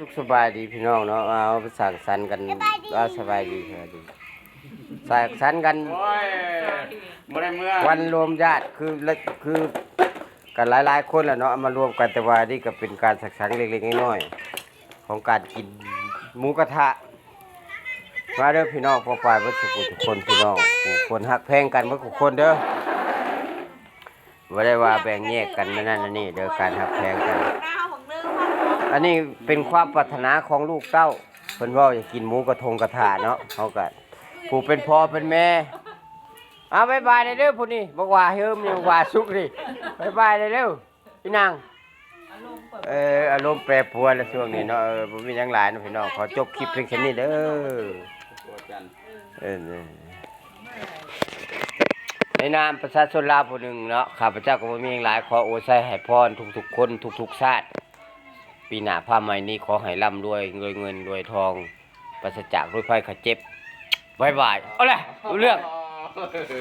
ສຸກສະບາຍດີພີ່ນ້ອງເນາະ ເອົາ ໄປສັງສັນກັນ ສະບາຍດີ ເອົາ ສະບາຍດີ ສະບາຍດີ ສັງສັນກັນ ໂອ້ຍ ບໍ່ໄດ້ເມືອ ວັນລວມຍາດ ຄື ຄືກັນຫຼາຍໆຄົນແຫຼະເນາະ ມາລວມກັນ ແຕ່ວ່ານີ້ກໍເປັນການສັງສັນເລັກໆນ້ອຍໆ ຂອງການກິນໝູກະທະ ມາເດີພີ່ນ້ອງປ້ອງປາຍເບິດສູ່ຜູ້ທຸກຄົນ ພີ່ນ້ອງ ຜູ້ຄົນຮັກແພງກັນເບິດທຸກຄົນເດີ. ບໍ່ໄດ້ວ່າແບ່ງແຍກກັນ ອັນນັ້ນອັນນີ້ເດີ ການຮັກແພງກັນ ອັນນີ້ເປັນຄວາມປາດຖະໜາຂອງລູກເຕົ້າ ເພິ່ນເວົ້າຢາກກິນໝູກະທົງກະທະເນາະ ເຮົາກະຜູ້ເປັນພໍ່ເປັນແມ່ ເອົາ ບາຍບາຍແດ່ເດີຜູ້ນີ້ ບັກຫວ່າເຮີມນີ້ ບັກຫວ່າສຸກນີ້ ບາຍບາຍແດ່ເດີ ອີນາງ ອາລົມແປ ເອີ ອາລົມແປປວນລະຊ່ວງນີ້ເນາະ ເອີ ບໍ່ມີຫຍັງຫຼາຍເນາະພີ່ນ້ອງ ຂໍຈົບຄລິບພຽງສ່ຳນີ້ເດີ ເອີ ໃນນາມປະຊາຊົນລາວຜູ້ໜຶ່ງເນາະ ຂ້າພະເຈົ້າກໍບໍ່ມີຫຍັງຫຼາຍ ຂໍອວຍໄຊໃຫ້ພອນທຸກໆຄົນ ທຸກໆຊາດ ປີໜ້າຟ້າໃໝ່ນີ້ ຂໍໃຫ້ລ່ຳລວຍ ລວຍເງິນລວຍທອງ ປາສະຈາກໂລກໄພໄຂ້ເຈັບ ບາຍບາຍ ເອົາແຫຼະ ຮູ້ເລື່ອງ ເອີ.